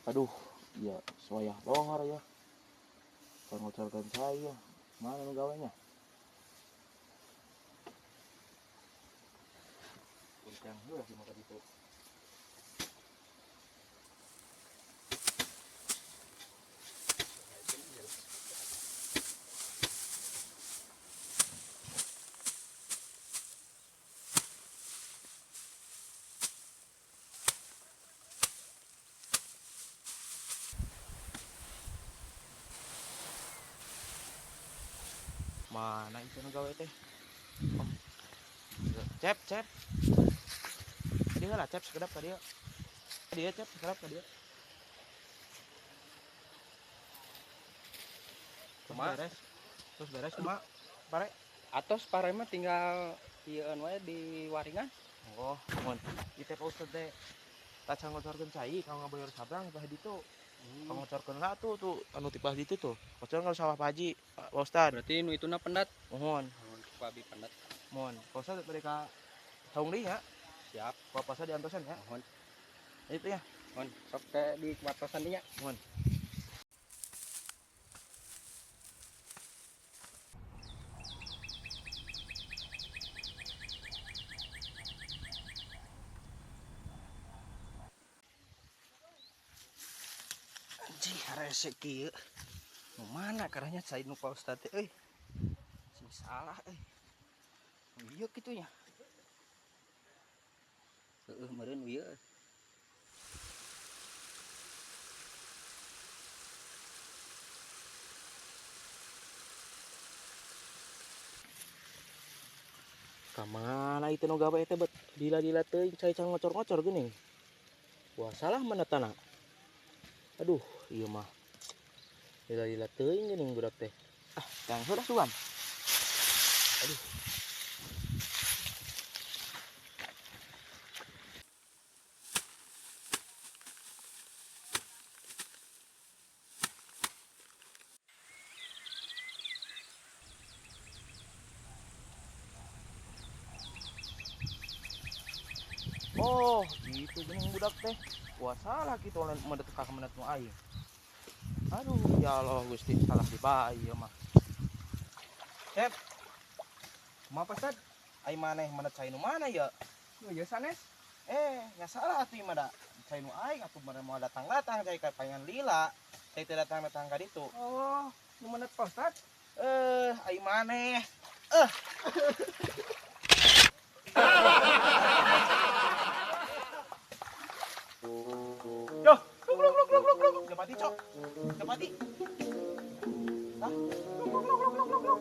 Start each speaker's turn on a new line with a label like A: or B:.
A: Aduh, ya soya lohor ya. Ngocorkan saya. Mana nu gawenya? Kurang heula sih maka ditu. Mana itu nu gawe teh? Oh. Cep, cep. Dia lah cep sekedap ka dia. Dia cep sekedap ka dia. Kumaha beres? Terus beres kumaha? Pare.
B: Atos pare mah tinggal ieueun wae di waringan.
A: Oh, mun. Ieu teh Pak Ustad teh tacan ngocorkeun cai ka ngabayar sabrang tah ditu. Ngocorkeun lah tuh tuh anu ti ditu tuh. Ngocorkeun ka sawah Pak Haji, Pak Ustad.
B: Berarti nu ituna pendat.
A: Mohon.
B: Mohon ku abi pendat.
A: Mohon. Pak Ustad bade ka saung deui nya.
B: Siap.
A: Ku apa diantosan ya.
B: Mohon.
A: Itu ya.
B: Mohon. Sok ke di watosan dinya.
A: Mohon.
B: Anjing harese kieu. Nu mana karahnya cai nu Pak Ustad teh euy. Sing salah euy. Nu ieu kitu nya. Heueuh meureun ieu.
A: Ka mana itu nu gawe teh bet lila-lila teuing cai can ngocor-ngocor geuning. Wah, salah mana tanah. Aduh, ieu mah. Lila-lila teuing geuning budak teh. Ah, tang heula sugan. Aduh. Oh, gitu geuning budak teh. Wah, salah kitu lain mendet ka mendet nu aing. Aduh, ya Allah Gusti, salah di bae ieu mah. Cep. Kumaha Pak Ustad? Ai maneh mendet cai nu mana ya?
B: Nu ieu sanes.
A: Nya salah atuh ieu mah da. Cai nu aing atuh meureun moal datang-datang cai ka pangan lila. Cai teu datang-datang ka ditu.
B: Oh, nu mendet Pak Ustad?
A: Ai maneh. Yo, luk luk luk luk luk luk. Cepati, Cok. Cepati. Hah? Luk luk luk luk luk luk.